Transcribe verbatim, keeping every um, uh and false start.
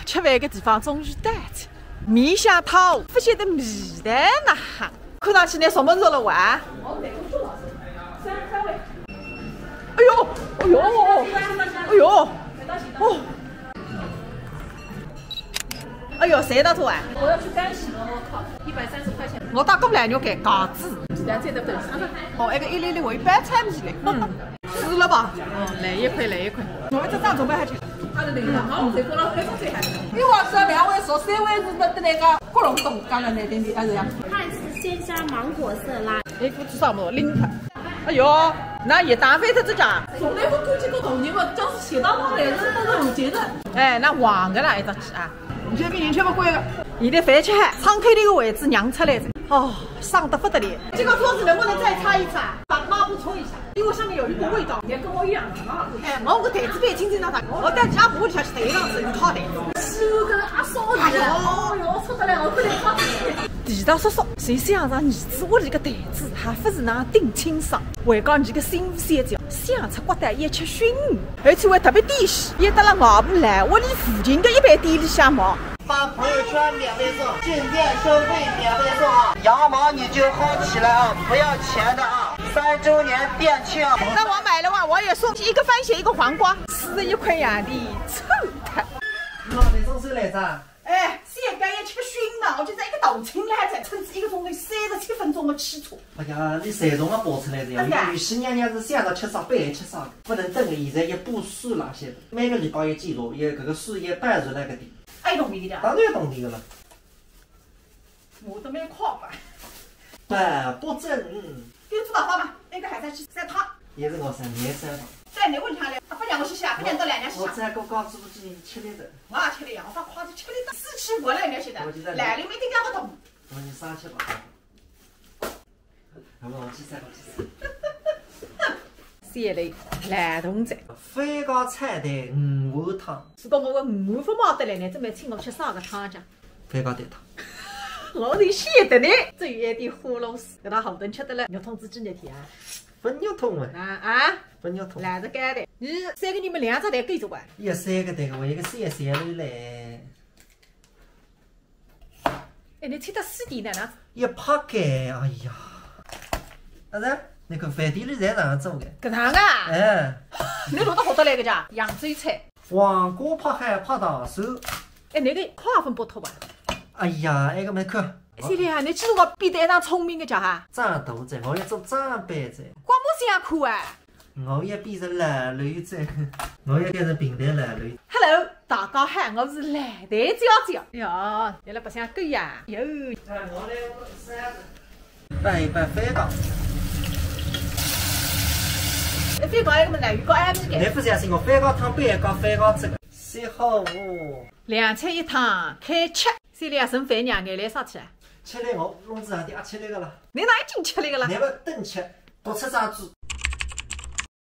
吃饭个地方终于到了，面香汤，勿晓得味道哪哈。看上去拿熟门熟路啊。哎哟，哎哟，哎哟，哦。 哎哟，谁到这啊？我要去干洗了，我靠，一百三十块钱。我打过来，你给嘎子。现在在等啥呢？哦，那个一粒粒我一般菜不起来。嗯，吃了吧？嗯，来一块，来一块。我这张准备还挺。他的那个，好，谁说了，谁说谁还。因为我是两位说三位是不是那个各种冻干了那点点，哎呀。泰式鲜虾芒果色拉。哎，估计差不多，零块。哎哟，那也打翻脱这家。从来不看见过冻人嘛，就是写到过来是那种节日。哎，那黄个啦，一只鸡啊。 你这比人吃不贵了。现在饭吃好，窗口里个位置让出来了。哦，省得不得了。这个桌子能不能再擦一擦？把抹布搓一下，因为上面有一股味道。你跟我一样的啊。哎，我个台子板清清爽爽，我带家婆里向去台上是一套台子。是个阿嫂子。哎呦，哦哟，搓得来，我不能靠自己。地道叔叔，谁想着儿子屋里个台子还不是那顶清爽，还讲你个新妇小姐想出国的也吃熏。 而且我特别低息，也得了外婆来，屋里附近的一爿店里向买。发朋友圈免费送，进店消费免费送啊！羊毛你就薅起来啊，不要钱的啊！三周年店庆。那我买的话，我也送一个番茄，一个黄瓜，四十一块洋钿，臭的。那你送谁来着？ 哎，现在也吃个熏了，我就在一个大厅里还在撑起一个钟头三十七分钟的汽车。哎呀，你啥辰光跑出来的呀？哎呀，有些娘娘是想着吃啥饭吃啥，不能等了，现在也不是那些的。每个礼拜也记录，也这个事业办出来个的。哎，懂你的。当然懂你的了。我都没看吧。不，不准。给我做到好吧，那个还在吃三汤。也是我三，你也三汤。在哪个地方嘞？啊，不让我去下，不让到两家去下。我再给我告诉不起你吃力的。 我也吃力呀，我把筷子吃力得死去活来，你晓得？我就在那。来了没听见我动。我就上去吧。那么我去噻，我去噻。谢嘞，来同志。番茄菜蛋鱼丸汤。如果我个鱼丸勿买得来呢，准备请我吃啥个汤家？番茄蛋汤。我就晓得呢，只有一点花露水，搿趟好顿吃得了，肉痛子几日天啊？勿肉痛啊。啊啊？勿肉痛。来着干的，你三个人么两只蛋够足啊？也三个蛋，我一个三三个嘞。 哎，你吃得死的呢？一拍开，哎呀，阿是，那个饭店里侪这样做的。搿样啊？哎。你弄得好得来个家，扬州菜。黄瓜拍海拍大蒜。哎，那个泡粉不透吧？哎呀，那个没看。谢丽啊，你记住我比得一样聪明的家哈？长大仔，我要做长辈仔。光没想苦哎。 我也变成老刘子，我也变成平台老刘。Hello，大家好，我是来台姐姐。哟，原来白相狗呀，哟。拌一拌番茄。哎，番茄要么来鱼糕还没给。你不相信我，番茄汤不也搞番茄这个？洗好哦。两菜一汤，开吃。现在要剩饭娘眼泪啥去啊？吃力我弄子啊，点吃力个了。你哪已经吃力个了？你们等吃，多吃啥子？